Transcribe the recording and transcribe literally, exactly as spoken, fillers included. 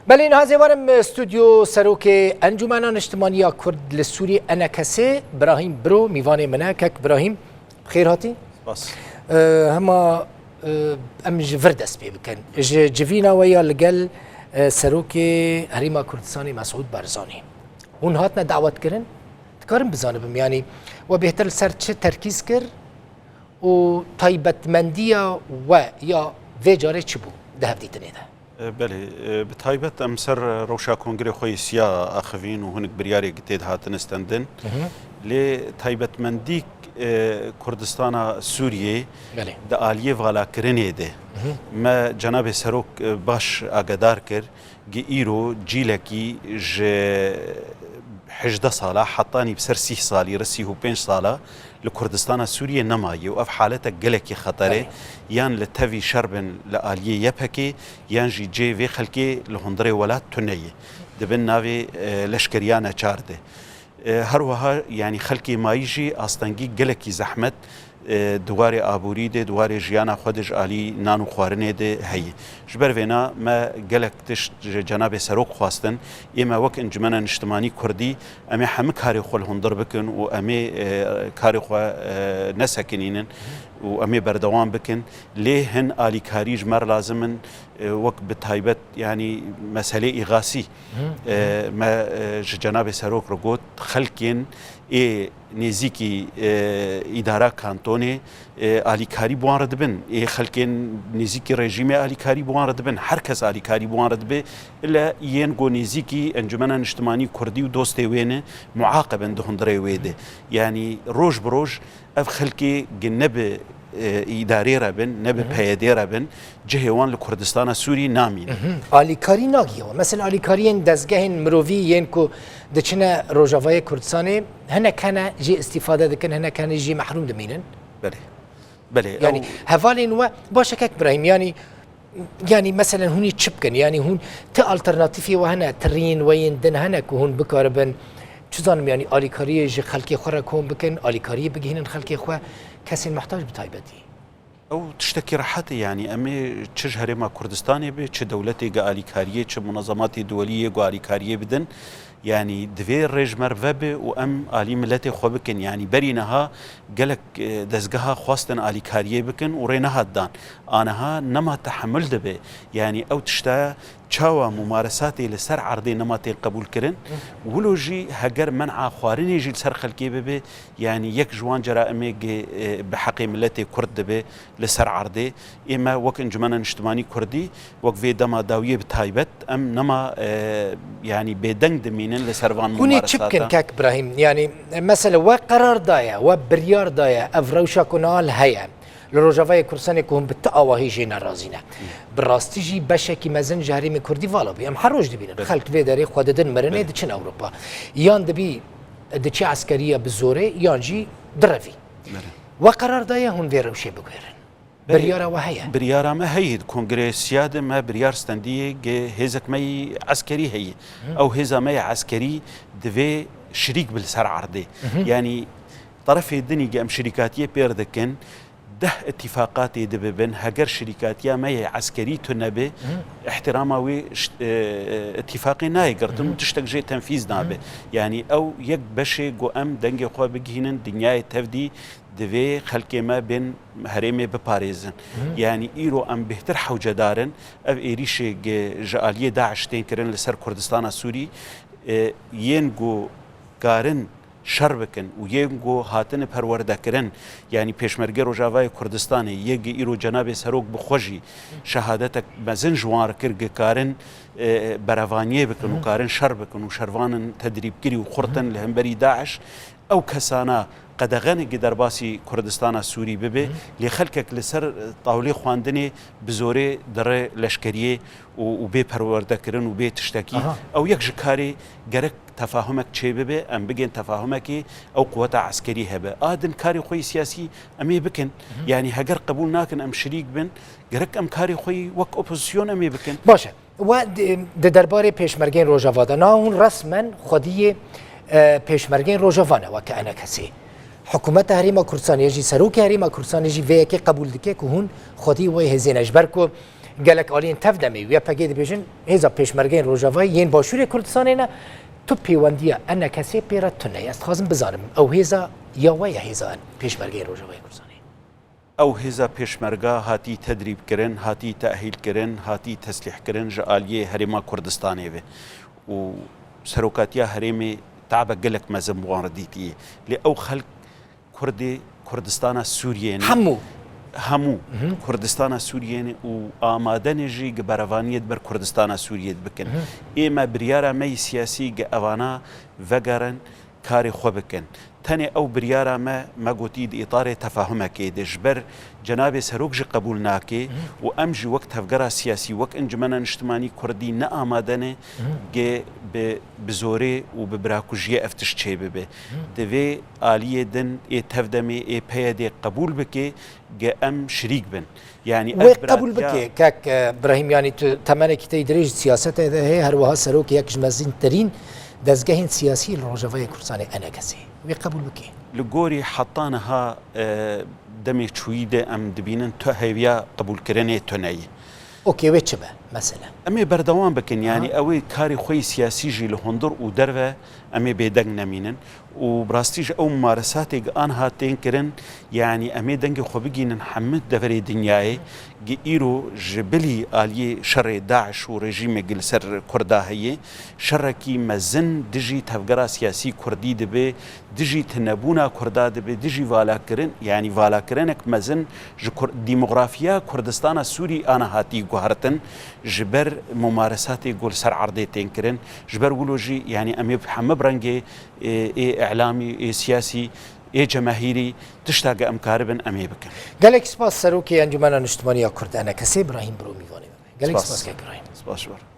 Belê, niha zêvarim stûdyo serokê Encûmena Niştimanî ya Kurd li Sûriyê, E N K S, Birahîm Biro, mîvanê min e. Kek Birahîm, xêr hatî. Spas. Hema, e, em ji vir dest pê bikin. Ji civîna we ya li gel, e, Serokê Herêma Kurdistanê Mesûd Barzanî. Hûn hatine dawetkirin? Dikarim bizanibim, yanî we bêhtir li ser çi terkîz kir û taybetmendiya we ya vê carê çi bû di hevdîtinê de? E, belê, e, bi taybet em ser rewşa kongrê xwe yê siya axivîn û hinek biryarê tê de hatine stendin. Lê taybetmendîk, e, Kurdistana Sûriyê Belê. di aliyê valakirinê de me cenabê serok, e, baş agadar kir. Gi îro cîlekî ji hejdeh sala hetanî bi ser sîh salî re sîh û pênc sala li Kurdistana Sûriyê nemaye û ev haletek gelekî xeter e. Belê. Yan li tevî şer bin li aliyê Y P G, yan jî cê vê xelkê li hundirê welat tune ye. Di bin navê, e, leşkeriya neçar de. E, her wiha, yanî xelkê mayî jî astengî gelekî zehmet, e, di warê aborî de, di warê jiyana xwe de ji alî nan û xwarinê de heye. Ji ber vêna me gelek tişt ji cenabê serok xwestin. Ê me wek Encûmena Niştimanî Kurdî, em ê hemî karê xwe li hundir bikin û em ê, e, karê xwe, e, nesekinînin û em ê berdewam bikin. Lê hin alîkarî ji me re lazim in, e, wek bi taybet, yanî meselê îxasî. E, me, e, ji cenabê serok re got, xelkên ê nêzîkî, e, îdara kantonê, e, alîkarî bi wan re dibin. Ê xelkên nêzîkî rejîmê alîkarî bi wan re dibin. Her kes alîkarî bi wan re dibe. Île yên ku nêzîkî Encûmena Niştimanî Kurdî û dostê wê ne, muaqib in di hundirê wê de. Yanî roj bi roj ev xelkê gi ne bi, e, îdarê re bin, ne bi P Y D re bin, cihê wan li Kurdistana Sûrî namîne. Alîkarî nagiye we. Mesela alîkariyên dezgehên mirovî yên ku diçine Rojavayê Kurdistanê, hinek hene jê îstîfade dikin, hinek hene jê mehrûm dimînin. Belê. Belê. Yanî ew hevalên we, baş e kek Birahîm, yanî, yanî meselen hûn ê çi bikin? Yanî hûn ti alternatîfê we hene, ti riyên we yên din hene ku hûn bikaribin, çi zanim, yanî alîkariyê ji xelkê xwe re kom bikin, alîkariyê bigihînin xelkê xwe, kesên mehtac bi taybetî? Ew tiştekî rehet e, yanî em ê çi ji Herêma Kurdistanê be, çi dewletê gi alîkariyê, çi munezematê duwelî yê ku alîkariyê bidin. Yanî divê rê ji me re vebe û em alî miletê xwe bikin. Yanî berî niha gelek, e, dezgeha xwestin alîkariyê bikin û rê nehat dan. Aniha nema tehemul dibe. Yanî ew tişta çawa mumaresatê li ser erdê nema tên qebûl kirin, wilo jî heger men'a xwarinê jî li ser xelkê bibe, yanî yek ji wan ceraimê gi, e, bi heqê miletê Kurd dibe li ser erdê. Ê me wek Encûmena Niştimanî Kurdî, wek vê dema dawiyê bi taybet, em nema, e, yanî bêdeng dimînin li ser van mumaresatan. Hûn ê çi bikin kek Birahîm? Yanî, e, mesele we qerar daye, we biryar daye, ev rewşa ku niha heye. Li Rojavayê Kurdistanê ku hûn bi ti awahî jê nerazî ne. Bi rastî jî beşekî mezin ji herêmê Kurdî vala bû. Em her roj dibînin. Belê. Xelk vê derê xwe didin mirinê, Belê. diçin Ewropa. Yan dibî diçe eskeriya bi zorê, yan jî direvî. Belê. We qerar daye hûn vê rewşê biguherin. Belê. Biryara we heye? Biryara me heye. Di kongrê siya de me biryar stendiyê gi hêzek me yî eskerî heye. Hı. Ew hêza me yê eskerî divê şirîk bi li ser erdê. Hı hı. Yanî terefê dinî gi em şirîkatiyê pêr dikin, deh itîfaqatê dibibin, heger şirîkatiya me yê eskerî tune be, Hı. îhtîrama wê ş-, e, e, itîfaqê nayê girtin Hı. û tiştek jê tenfîz nabe. Hı. Yanî ew yek beşê ku em dengê xwe bigihînin dinyayê tevdî, divê xelkê me bên herêmê biparêzin. Hı. Yanî îro em bêhtir hewcedar in, ev êrîşê gi ji aliyê DAIŞ tên kirin li ser Kurdistana Sûrî, e, yên ku karin şer bikin û yên ku hatine perwerdekirin, yanî Pêşmergê Rojavayê Kurdistanê, yê gi îro cenabê serok bi xwe jî şehadetek mezin ji wan re kir, gi karin, e, berevaniyê bikin û Hı. karin şer bikin û şervanin tedrîbkirî û xurt in Hı. li hemberî DAIŞ, ew kesana qedexe ne gi derbasî Kurdistana Sûrî bibe, Hı. lê xelkek li ser, e, tawlê xwendinê bi zorê di rê leşkeriyê û, û bê perwerdekirin û bê tiştekî. Aha. Ew yek ji karê gerek tefahumek çêbibe, em bigên tefahumekê, ew quweta eskerî hebe. A din karê xwe yê siyasî em ê bikin. Hı hı. Yanî heger qebûl nakin em şirîk bin, gerek em karê xwe yî wek opozîsyon em ê bikin. Baş e. We di, di derbarê Pêşmergeyên Rojava de, niha hûn resmen xwediyê, e, Pêşmergeyên Rojava ne weke enekesê. Hikûmeta Herêma Kurdistanê jî, Serokê Herêma Kurdistanê jî vê yekê qebûl dike ku hûn xwediyê wê hêzê ne. Ji ber ku Gelek aliyên tevdemê û Y P G dibêjin hêza pêşmergeyên Rojavayê yên Başûrê Kurdistanê ne, tu pêwendiya E N K S'ê pê re tune ye. Ez dixwazim bizanim, ew hêza ya we ye, hêza pêşmergeyên Rojavayê Kurdistanê? Ew hêza pêşmerga hatî tedrîbkirin, hatî tehîlkirin, hatî teslîhkirin ji aliyê Herêma Kurdistanê ve û serokatiya herêmê tabek gelek mezin bi wan re dîtiye. Lê ew xelk Kurdê Kurdistana Sûriyê ne. Hemû. Hemû Kurdistana Sûriyê ne û amade ne jî gi berevaniyê di ber Kurdistana Sûriyê de bikin. Ê me biryara me yî siyasî gi evana vegerin karê xwe bikin. Tenê ew biryara me, me gotî di îtarê tefahumekê de ji ber cenabê serok jî qebûl nake û em jî wek tevgera siyasî, wek Encumena Niştimanî Kurdî ne amade ne gi bi, bi zorê û bi birakujiyê ev tişt çêbibe. Divê aliyê din ê tevdemê ê P Y D'ê qebûl bike, ge em şirîk bin. Yanî Wê ev qebûl biratiya bike, kek, e, Birahîm, yanî tu temenekî te yî dirêj di siyasetê de heye, her wiha serokê yek ji mezintirîn dezgehên siyasî li Rojavayê Kurdistanê, E N K S'ê. Wê qebûl bike. Li gorî heta niha, e, demê çûyî de em dibînin tu hêviya qebûlkirinê tu neyî. Okê, wê çi be, mesela? Em ê berdewam bikin, yanî Aha. ew ê karê xwe yî siyasî jî li hundir û derve em ê bêdeng nemînin û bi rastî ji ew mumaresatê gi aniha tên kirin, yanî em ê dengê xwe bigînin hemî deverê dinyayê, gi îro ji bilî aliyê şerê DAIŞ û rejîmê gi li ser Kurda heye, şerekî mezin dijî tevgera siyasî Kurdî dibe, dijî tunebûna Kurda dibe, dijî valakirin, yanî valakirinek mezin ji Kur-, demografiya Kurdistana Sûrî ana hatî guhertin, ji ber mumaresatê ku li ser erdê tên kirin, ji ber wilo jî, yanî em ê bi hemî bi rengê, ê, ê îlamî, ê siyasî, ê cemahîrî, tişta ku em karibin, em ê bikin. Gelek spas Serokê Encumena Niştimanî ya Kurd, E N K S'ê, Birahîm Bro, mîvanê me. Gelek Spas. spas kek Birahîm. Spas ji we re.